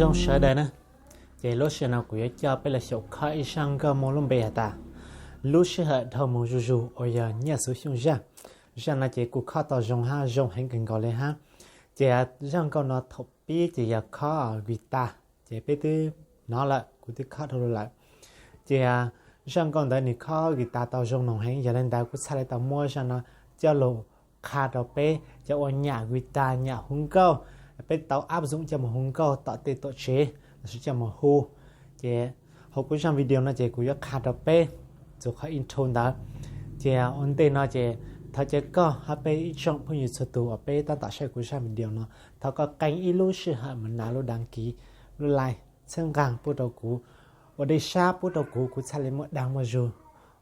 Nyob zoo sawv daws na, ces lub sij hawm no kuv yuav coj peb los xyaum khob ib zaj nkauj muaj lub npe has tas Lub sij hawm dhau mus zuj zus uas yog Nyiaj Xuv Xyooj zaj. Zaj no ces kuj khob tau zoo hab zoo heev kawg nkaus li hab. Ces zaj nkauj no thaum pib ces yog khob guitar, ces peb twb hnov lawm, kuv twb khob dhau lawm. Ces zaj nkauj ntawd nws khob guitar tau zoo noog heev, yog li ntawd kuv txhaj li tau muab zaj no coj los qha rau peb cov uas nyam guitar nyam hu nkauj, peb tau áp dụng coj mus hu nkauj tom tej tuam tsev lossis coj mus hu. Ces hauv kuv zaj video no ces kuv yuav qha rau peb txug qhov intro ntawd. Ces ua ntej no ces thov caw koj hab peb ib tsoom phooj ywg txhua tug uas peb tab tom saib kuv zaj video no, thov koj qee ib lub sij hawm mus nav lub đăng ký, lub like, txhawb nqaa pub rau kuv, ua dej sab pub rau kuv, kuv txhaj li muaj dag muaj zug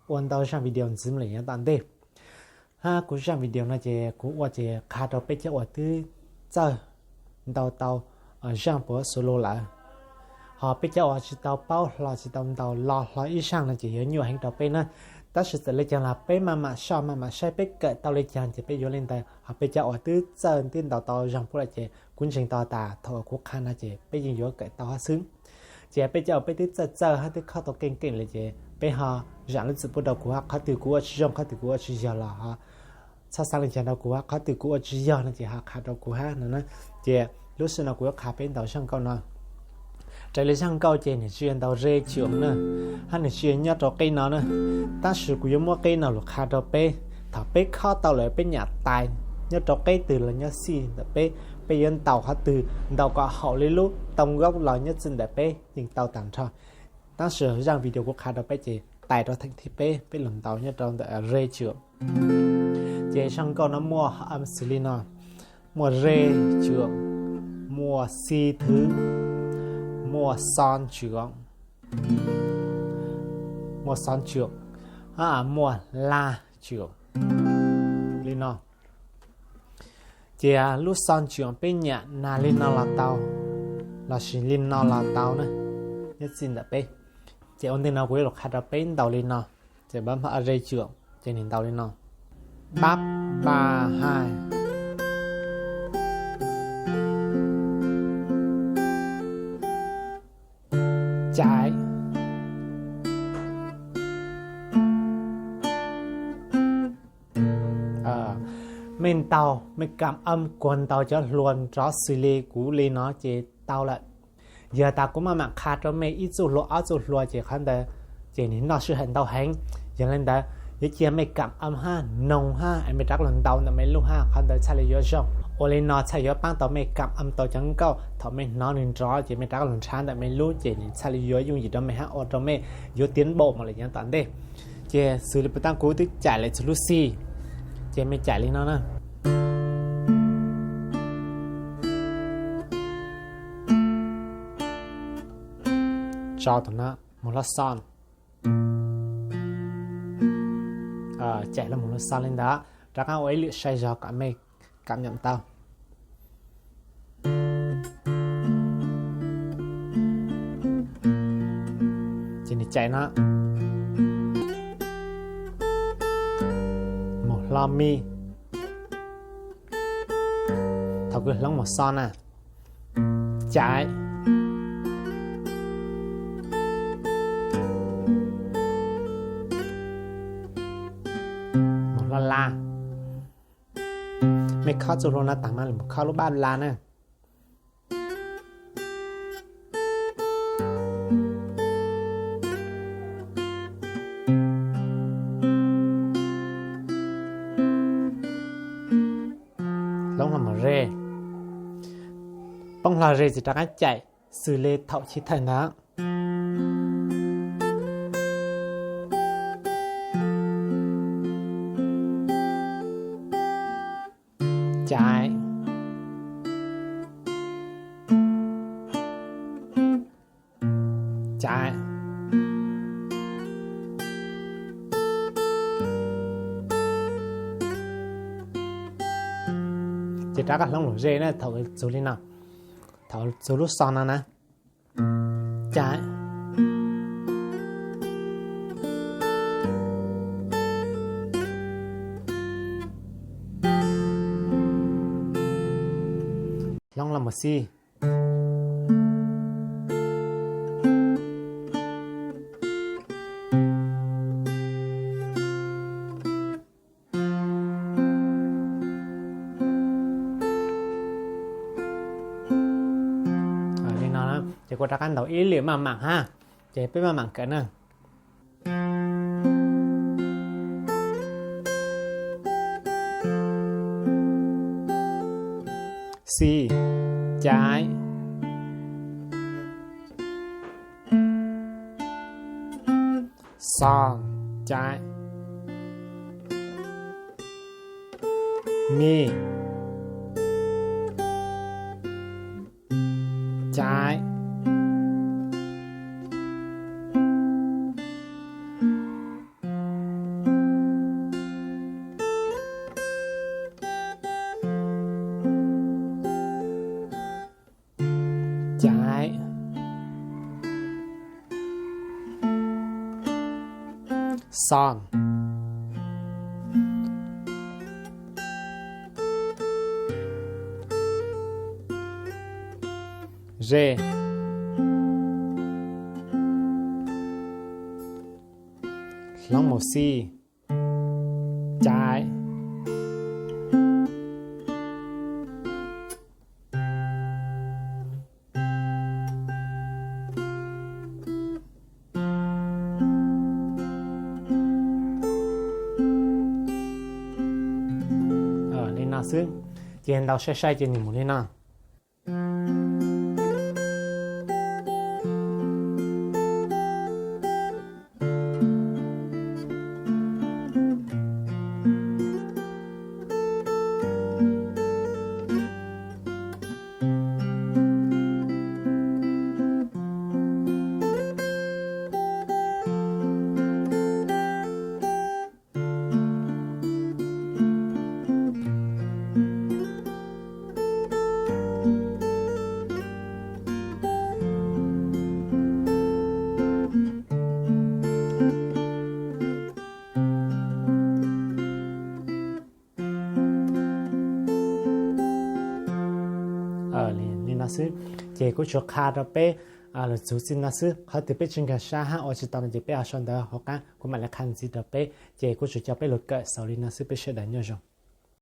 ua ntau zaj video ntxiv mus li yav tom ntej. Hab kuv zaj video no ces kuv ua ces qha rau peb cov uas twb txawj ntau tau zaj puav solo lawm. Ho peb cov uas tsis tau paub hlo tsis tau ntau los hlo ib zaj no ces yuav nyuaj heev rau peb na. Tab sis txawm li caag los peb maj mam soj maj mam saib peb kawm tau li caag ces peb yuav li ntawd. Ho peb cov uas twb txawj twb ntau tau zaj puav lawm ces kuv ntseeg tau tas thaum uas kuv qha no ces peb yeej yuav kawm tau hab xwb. Ces peb cov uas peb twb txawj txawj hab twb khob tau keej keej li ces peb ho zam lub txim pub rau kuv hab, qhov twg kuv ua tsis zoo qhov twg kuv ua tsis yog los ho txhob xaav li caag rau kuv hab, qhov twg kuv ua tsis yog no ces ho qha rau kuv hab no na. Ces lub sij hawm no kuv yuav qha peb ntau zaj nkauj no. Raws li zaj nkauj ces nws tsis yog ntau re tsioom na, hab nws tsis yog nyob rau qeb no na. Tab sis kuv yuav muab qeb no lug qha rau peb. Thaum peb khob tau lawm peb nyam tais nyob rau qeb twg los nyob xij ntawm peb, peb yuav ntaus qhov twg, ntaus kom haum li lub too gốc los nyob txij ntawm peb yeej tau tag nrho. Tab sis zaj video kuv qha rau peb ces tais rau theem thib peb, peb lug ntaus nyob rau ntawm re tsioom. Ces zaj nkauj no muaj ho am xws li no: muaj re tsioom, muaj xi thwv, muaj xo tsioom, muaj xo tsioom, hab muaj la tsioom li no. Ces lub xo tsioom peb nyam nag li no los tau, lossis li no los tau na, nyob txij ntawm peb. Ces ua ntej no kuv yuav lug qha rau peb ntaus li no. Ces pab maj re tsioom ces nws ntaus li no: pab, pa, ha, cais. Mej ntaus, mej kam am kuas ntaus cov hlua nrov xws li kuv li no ces tau lawm. Yog tas kuv maj mam qha rau mej ib txuj hlua ob txuj hlua ces qhov ntawd ces nws noj sij hawm ntau heev. Yog li ntawd yuav cia mej kam am hab noog hab es mej rov qab lug ntaus ntawm mej lub hab, qhov ntawd txhaj li yuav zoo. Ua li no txhaj yuav paab tau mej kam am tau cov nkauj, thaum mej hnov nws nrov ces mej rov qab lug nrhav ntawm mej lub ces nws txhaj li yuav yooj yim rau mej hab ua rau mej yuav tiến bộ mus lawm yav tom ntej. Ces xws li puas taab kuv twb cais lawm txug lub xi, ces mej cais li no na. Tso tus no mus lub xo, cais lug mus lub xo li ntawd, rov qab ua ib lwm sai zog kom mej kam nyam tau. Ces nws cais no mus hlo mi, thaum kws hloov mus xo na, cais, mus hlo la. Mej khob txuj hlua no taag mas lug mus khob lub pab la na. Hloov hlo mus re, poob hlo re ces rov qab cais xws li thaum chiv thawj ntawd. Cais, cais. Ces rov qab hloov lug ze na, thaum txug li no, thaum txug lub xo no na. Cais, hloov los mus xi. Kuv rov qab ntaus ib lwm maj mam hab, ces peb maj mam kawm na. Xi, caiv. Xo, caiv. Mi, caiv. Caiv. Xo, ze. Hloov mus xi, caiv. Li no xwb, ces ntaus sai sai ces nws mus li no. Li no xwb, ces kuv tsuas qha rau peb lug txug txij no xwb. Qhov twg peb tsis nkag sab hab ua tsis tau no ces peb ho sau ntawv hauv qab, kuv mam li qha ntxiv rau peb. Ces kuv tsuas coj peb lug kawm xaus li no xwb, peb sawv daws nyob zoo.